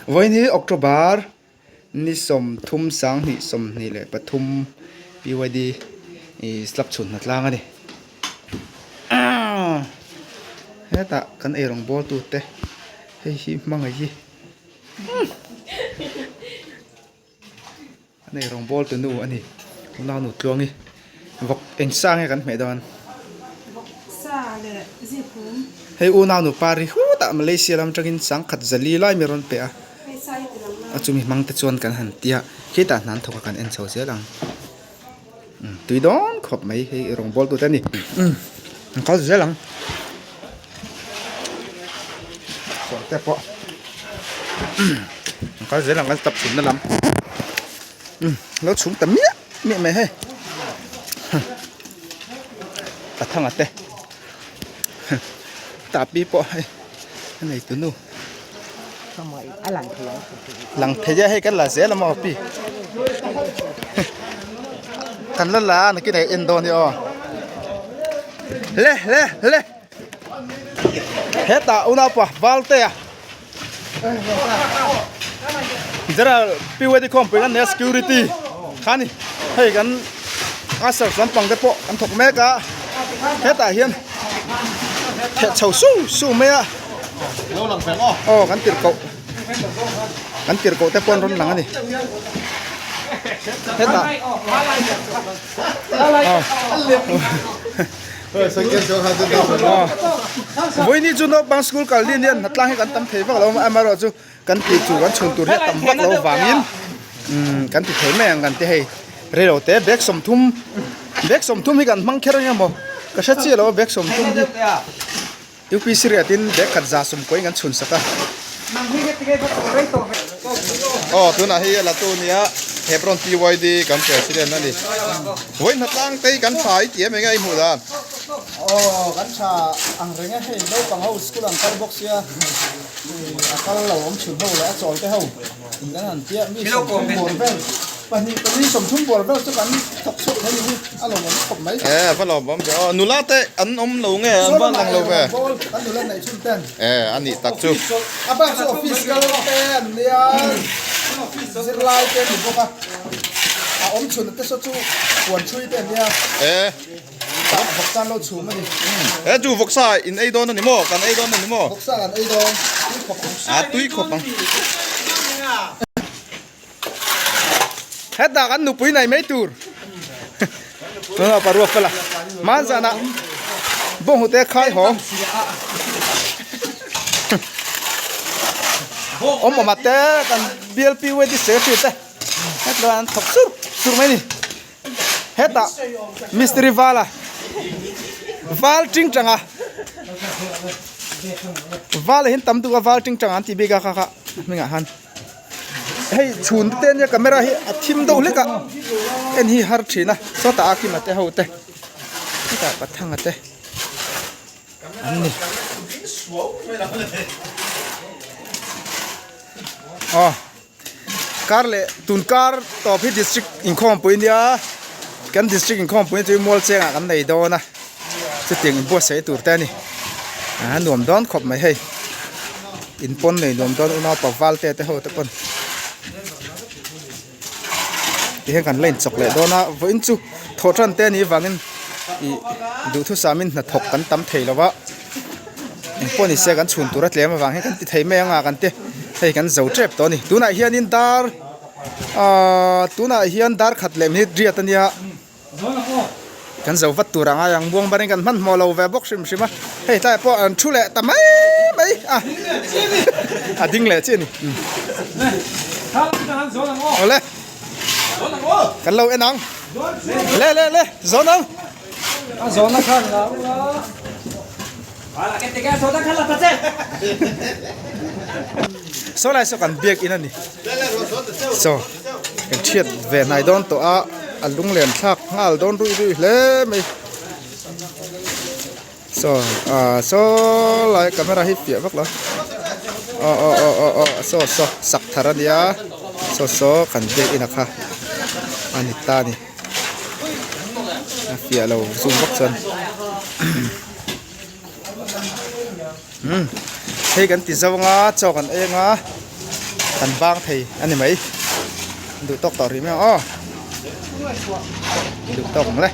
Vawiin hi October ni 30 2023 PYD ih slab chhun hna tlang a ni. Hetah kan eirawng bawl tute hei hi hmangaih hi An eirawng bawl tu nu a ni. Unau nu Tluangi vawk eng sa nge kan hmeh dawn? Vawk sa leh zipum. Hei unau nu Pari hutah Malaysia lam atangin sangkhat zali lai mi rawn pe a. Hei sa hi ti lang la. A chumi hmang te chuan kan han tia khitah hna an thawk a kan en chho zel ang. Tui dawn khawp mai hei eirawng bawl tu te a ni. Umm an kal zel ang. Saw te pawh an kal zel ang kan step chhunna lam umm lo chhung ta miah miah mai hei pathanga te tapi pawh hei a nei tu nu lang thei a hei kan la zel a maw pi kan la la a nakin ah en dawn hi aw le le le. Hetah unaupa Valtea General PYD khawmpui kan nia security kha ni hei kan ushers lampang te pawh an thawk mek a hetah hian theh chho su su mai a aw kan tirh koh kan tirh koh te pawh an rawn lang a ni hetah aw. Vawiini chu naupang school kal din hian hnatlang hi kan tam thei vak lo a amaherawhchu kan tih chu kan chhun tur hi a tam vak lo avangin kan ti thei mai ang kan ti hei reilo te bag 30 bag 30 hi kan hmang kher ang emaw ka hre chiah lo a bag 30 hi. UPC riatin bag khat za sawmkawiin kan chhun sak a. Aw tunah hi a la tu nia Hebron PYD kan president a ni. Vawi hnatlang te hi kan tha i ti em enge i hmuh dan? Aw kan tha ang reng e hei naupang ho school an kal bawk sia a kal lo awm chhun ho leh a chawl te ho in kan han tia mi 30 bawr vel pahnih pali 30 bawr vel chu kan thawk chhuak thei hi A lawmawm khawp mai. E a va lawmawm ve aw. Nula te an awm lo nge an va lang lo ve. Kan nula neih chhun ten. E a nih tak chu. A bak chu office kal te an nia zirlai te an ni bawk a. A awm chhun te saw chu puan chhui te an nia. E. Tah vawksa an lo chhum a ni. E chu vawksa in ei dawn a ni maw? Kan ei dawn a ni maw? Vawksa kan ei dawn. Tui khawp ang. A tui khawp ang. Hetah kan nupui nei mai tur tunah parua fela hmanzanah bawnghnute khai haw awm awm te kan BLP wedi secretary te hetlai an thawk sur sur mai a ni hetah mistiri vala val tingtanga val hi an tam deuh a val tingtanga an tih bik a kha kha hmingah khan. Hei chhun te ania camera hi a thim deuh hlek a en hi har thin a sawtah a kima te ho te hetah pathanga te an ni aw kar leh tun kar tawp hi district inkhawmpui ania kan district inkhawmpui chu mualchengah kan nei dawn a chutiang inbuatsaih tur te a ni a nuam dawn khawp mai hei. In pawn nei nuam dawn unau pa val te te ho te pawn tihian kan la inchawk leh dawn a vawiin chu thawh tan te anih avangin ih duhthusam in hnathawk kan tam thei lo va engpawh ni se kan chhun tur a tlem avang hian kan ti thei mai ang a kan ti hei kan zo tep tawh a ni tunah hianin dar ahh tunah hian dar khat leh minute riat ania. Kan zo vat tur a ngai ang buang barin kan hmanhmawh lo ve bawk hrim hrim a hei tlaiah pawh an thu leh ta mai mai a a ding leh chiah a ni awle kan lo en ang le le le zawn ang saw lai saw kan biak in a ni saw kan thiat ve hnai dawn tawh a a lunglen thlak nghal dawn ruih ruih hle mai saw ah saw lai camera hi fiah vak lo aw aw aw aw aw saw saw sak thar a nia saw saw kan biak in a kha a ni ta a ni a fiah lo zoom vak chuan. Umm hei kan ti zo anga chaw kan eng a. Kan bang thei a ni mai. Duh tawk tawh rih mai ang aw. Duh tawk ang le.